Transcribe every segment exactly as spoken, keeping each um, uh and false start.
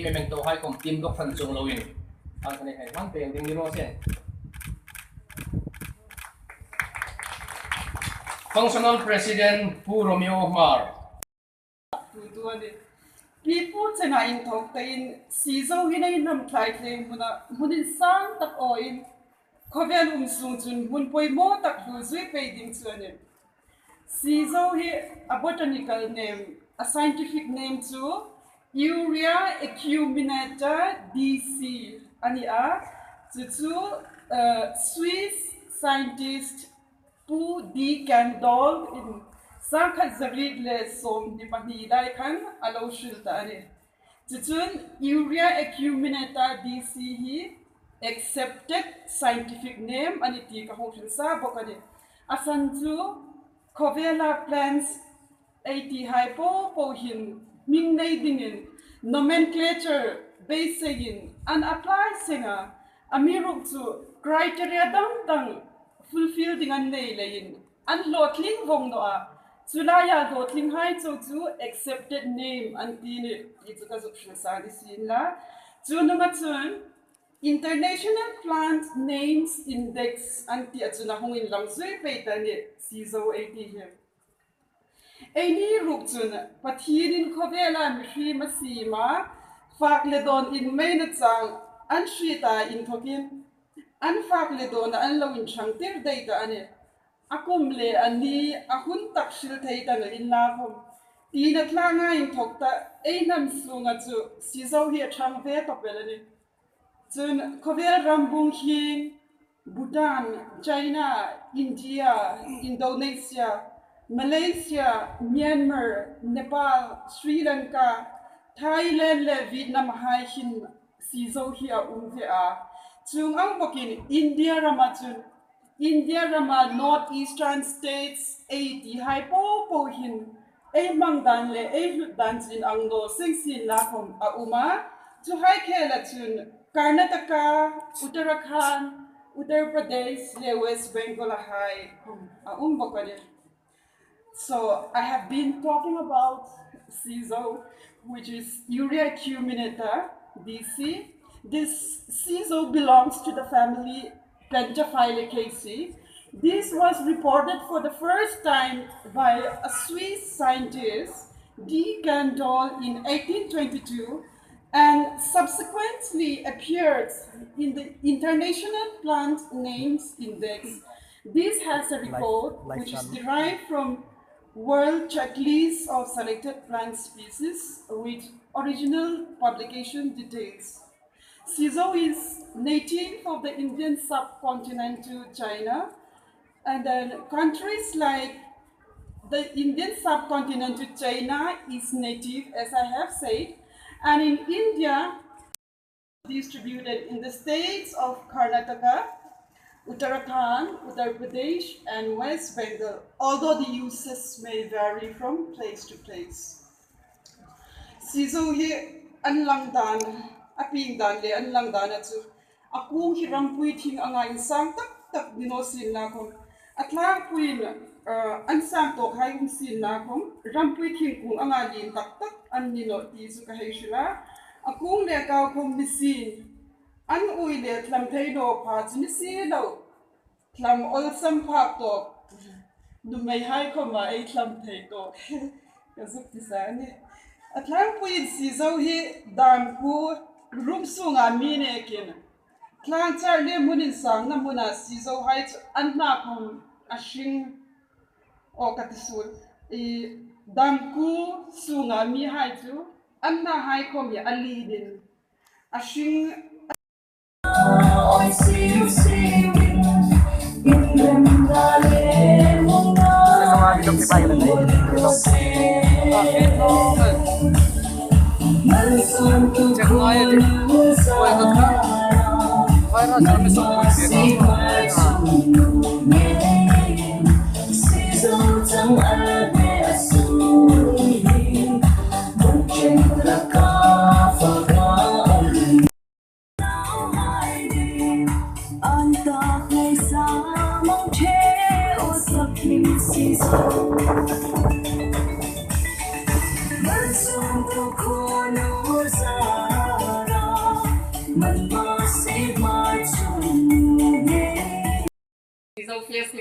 memento hai khom tin dok fan chung loin, an kan hei hmang pei ding ni raw se. Functional President Pu Romeo Hmar. Tu tu a nih. Pi pu chena inthawk tein Sizo hi ei hnam thlai thleng hmuna, hmun insang tak awin, khawvel um sung chun hmun poimaw tak hluo zui pei ding chu a nih. Sizo hi a botanical name, a scientific name chu Urea acuminata D C a ni a. Chu chu, uh, Swiss scientist Pu D Candolle in sangkhat zariet le sawmhni pahni lai khan a lo hril ta a nih. Chu chun Urea acuminata D C hi accepted scientific name a nih ti ka hung hril sa bawk a nih. A san chu khawvela plants ei ti hai po po hin hming nei dingin nomenclature beiseiin an apply seng a, amiruokchu criteria dang dang fulfill ding an nei leiin an hlawtling vong naw a, chu laia hlawtling hai chau chu accepted name an ti a nih ti chu ka zuk hril sa ni sien la. Chu nunga chun International Plant Names Index an ti a chun a hung inlang zui pei ta a nih, Sizo ei ti hi. Eini ruok chun Pathienin khawvela mihriem a siem a, fak le dawn inmeina chang an hriet a inthawkin, an fak le dawn an lo inchangtir dai ta a nih. A kum le a ni a hun tak hril thei ta naw inla khom, tina tlanga inthawk ta ei hnam sunga chu Sizo hi a chang ve tawp el a nih. Chun khawvel ram bung hieng, Bhutan, China, India, Indonesia, Malaysia, Myanmar, Nepal, Sri Lanka, Thailand le Vietnam hai hin Sizo hi a um ve a. Chuong ang bawkin India rama chun, India rama North Eastern States ei ti hai po po hin ei hmang dan le ei hlut dan chu inang naw seng sien la khom a um a. Chu hai khela chun Karnataka, Uttarakhand, Uttar Pradesh le West Bengal hai khom a um bawk a nih. So I have been talking about Sizo, which is Urea acuminata D C. This Sizo belongs to the family Pentaphyllaceae. This was reported for the first time by a Swiss scientist, D Candolle, in eighteen twenty-two, and subsequently appeared in the International Plant Names Index. This has a record which is derived from World Checklist of Selected Plant Species with original publication details. Sizo is native of the Indian subcontinent to China, and then countries like the Indian subcontinent to China is native, as I have said, and in India, distributed in the states of Karnataka, Uttarakhand, Uttar Pradesh, and West Bengal, although the uses may vary from place to place. Sizo hi an lang dan, a pieng dan le an lang dan a chu, a kung hi rampui thing anga insang tak tak ni naw sien la khom, a tlangpuiin, uh, an sang tawk hai um sien la khom, rampui thingkung anga lien tak tak an ni nawh ti chu ka hei hril a. A kung le kau khom ni sien, an ui le thlam thei naw pha chu ni si lo, thlam awlsam phak tawk, nuhmei hai khoma ei thlam thei tawk ka zuk ti sa a nih. A tlangpuiin Sizo hi damku rum sunga mi nekin, tlangchar le hmun insangna hmuna Sizo hai chu an hna khom a hring, aw ka ti suol, i, damku sunga mi hai chu an hna hai khom hi a lienin a hring.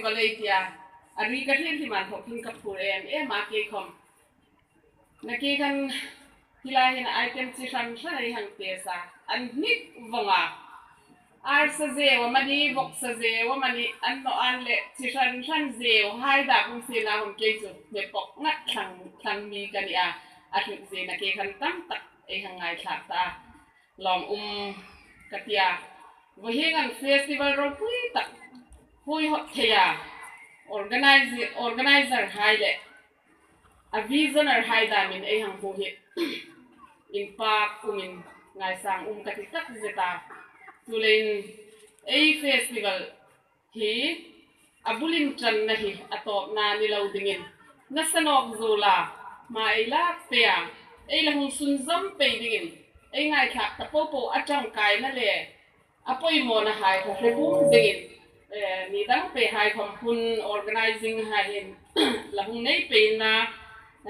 Ka lei tia, a ri ka hriet hrim an thawk hin ka phur em em a kei khawm. Nakie khan hi lai hin item chi hran hran ei hang test a, an hnik vawng a. Arsa zeu amanih, vawksa zeu amanih, an naw an le chi hran hran zeu hai dak um sien a, hawm kei chu hme pawk ngat thlang, thlang mi ka ni a, a hnik zie nakie khan tam tak ei hang ngaithlak ta a. Lawm um ka tia. Vawiin an festival ropui tak, hui hawt thei a, organize, organizer hai le a visioner hai dam in ei hang hmu hi inpak um in ngaisang um ka ti takzet a. Chuleiin ei festival hi a bul inṭanna hi a tawpna ni lo dingin, nasa nawk zuol a, hma ei lak pei a, ei la hung sunzawm pei dingin, ei ngaithlak ta popo a ṭangkaina le a pawimawna hai kha hre pum dingin, eh, mi dang pei hai khawm hun organizing hai hin la hung nei pei na,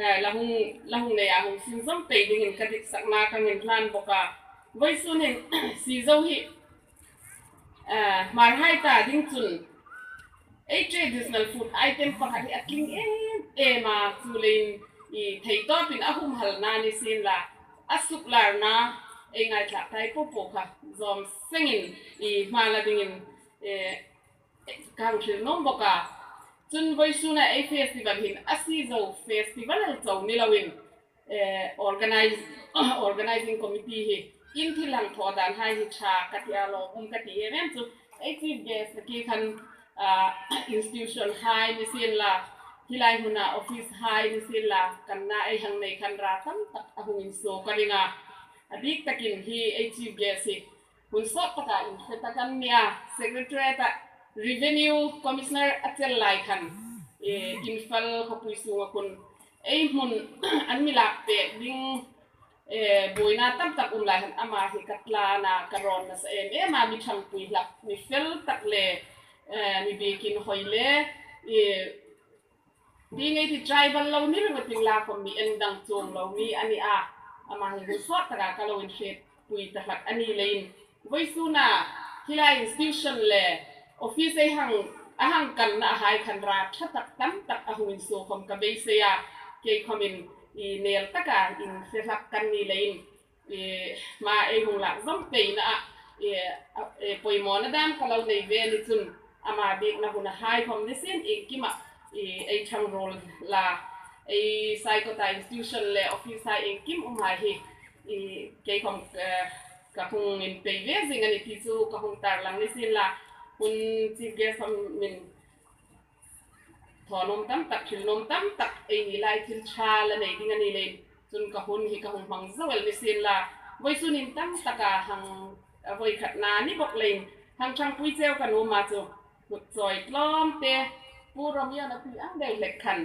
eh, la hung, la hung nei a hung sunzawm pei dingin ka ditsakna ka ngên hlan bawk a. Vawisun hin Sizo hi, eh, Hmar hai ta ding chun ei traditional food item pakhat hi a tling em em a, chuleiin i theitawpin a humhalna ni sien la, a suklarna ei ngaithlak ta popo kha zawm sengin i hma la dingin, eh, ka hang hril nuom bawk a. Chun vawisuna ei festival hin a Sizo festival el chau ni loin, eh, organize, organizing committee hi in thil hang thaw dan hai hi ṭha ka ti a, lawm um ka ti em em chu. Ei chief guest nakie khan, ah, institution hai ni sien la, hi lai hmuna office hai ni sien la, kanna ei hang nei khan ra tam tak a hung insuo ka ring a. A dik takin hi ei chief guest hi hun sawt taka inhre tak an ni a, Secretariat-a Revenue Commissioner a chel lai khan, eh, Imphal khawpui sunga khun ei hmun an mi lak pek ding, eh, buoina tam tak um lai khan ama hi ka tlan a, ka rawn nasa em em a, mi ṭhangpui hlak, mi fel tak le, eh, mi biekin hawi le, eh, ti ngei ti tribal lo ni ringawt ding la khawm mi en dang chuong lo mi a ni a. Ama hi hun sawt taka ka lo inhrietpui ta hlak a ni leiin, vawisuna hi lai institution le office ei hang, a hang kanna hai khan ra ṭha tak tam tak a hung insuo khawm ka beisei a, kei khawmin i nel taka inhre hlak kan ni leiin, eh, hma ei hung lak zawm peina a, eh, a, eh, pawimawna dam ka lo nei ve ni chun, ama biekna huna hai khawm ni sien iengkima, eh, ei ṭhang ruol la, ei Saikota institution le office hai iengkim um hai hi, eh, kei khawm, eh, ka hung inpei ve zing a ni ti chu ka hung tarlang ni sien la, hun chief guest khawmin thaw nuom tam tak, hril nuom tam tak, eini lai thil ṭha la nei ding a ni leiin, chun ka hun hi ka hung hmang zo el ni sien la, vawisun in tam taka hang, a, voi khatna ni bawk leiin, hang ṭhangpui cheu ka nuom a chu, hnutchawi tlawmte, Pu Romeo-in a ti ang deu hlek khan,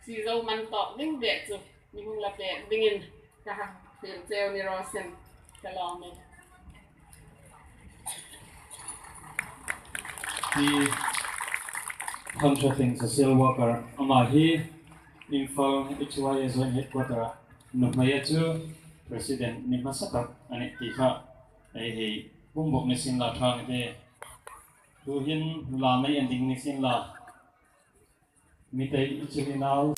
Sizo man tawk ding ve chu, mi hung la pek dingin ka hang hril cheu ni raw se, ka lawm e. Hi Thangṭhatling social worker, ama hi Imphal H Y A Joint Headquarter-a nuhmei a chu president ni hmasa tak a nih ti kha ei hei pum bawk ni sien la ṭha ni te. Tuhin la mei en ding ni sien la, mi tei i chilli nau.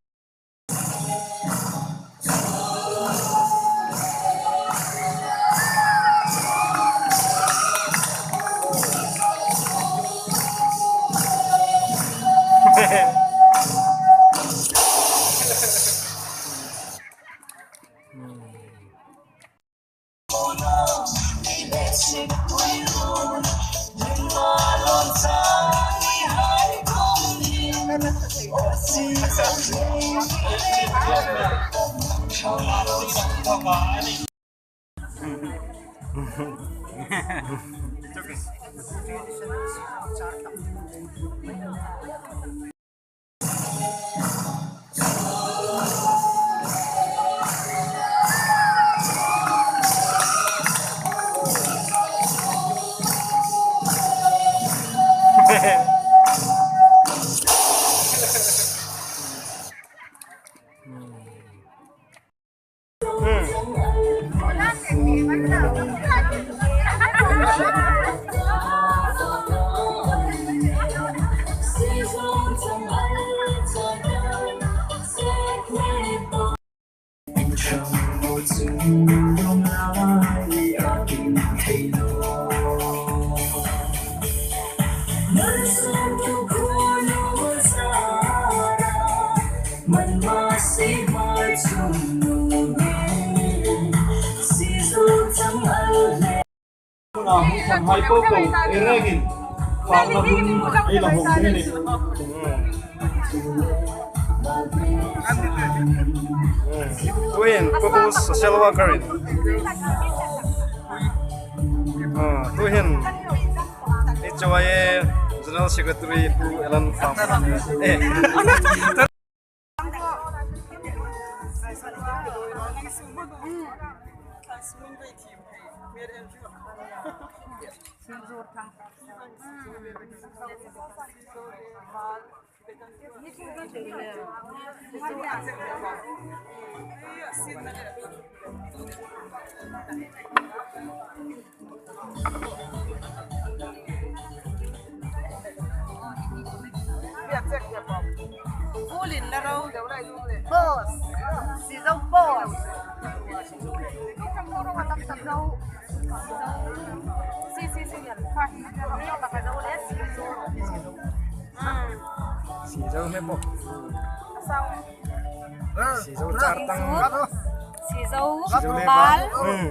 Huna hung thang hai po po, ei rengin, fâkna hun ei la hawng ding a nih. Tuhin, Pu Pu social worker-in. Ah, tuhin, H Y A General Secretary Pu Alan Pham. Eh. Full in a row. Boss. Sizo boss. Si, si, si, yan. Sizo he po. Sizo char tang. Sizo. Sizo le bal. Hmm.